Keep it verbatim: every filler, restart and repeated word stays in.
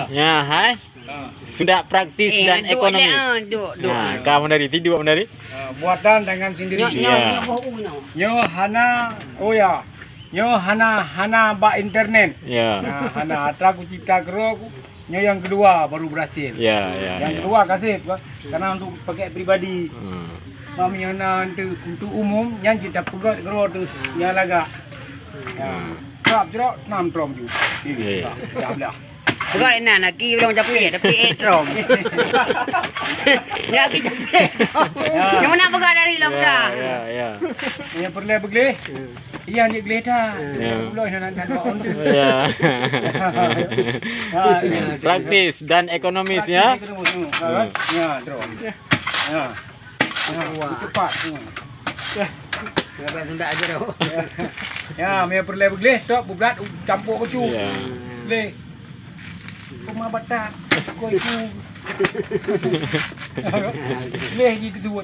Ya, hai. Sudah praktis dan ekonomis. Nah, kamu dari tidur, kamu dari? Ah, buatan tangan sendiri. Nyoe, nyoe, nyoe boh u nyoe. Nyoe hana, oh ya. Nyoe hana, hana bak internet. Ya. Nah, hana. Atra kucipta keudroe ku, nyoe nyang keudua baru berhasil. Ya, ya. Nyang keudua kaseb, kan? Karena untuk pakai pribadi. Hmm. Mami hana untuk, untuk umum, nyan cit tapeugöt keudroe tu, nyang lagak. Ya. Trap jerok, enam trom ju. Dah belah. Peugah inan aki ulôn capek, tapi eh trom. Ya aki capek. Ya. Yang mana peugah dari lom dah? Ya, ya. Yang peureulèe beugleh. Iya ni gleh dah. Ya. Ulôn nak nak buat on tu. Ya. Ha, ya. Praktis dan ekonomis ya. Praktis ekonomis. Ha, kan? Ya, trom. Ya. Ha, cepat. Hmm. Nggak sendak aja dah. Ya, mie peureulèe beugleh, tok, bublat, campur kucu. Ya. Gleh. Kuma batak, koi ku. Gleh ji teusebut.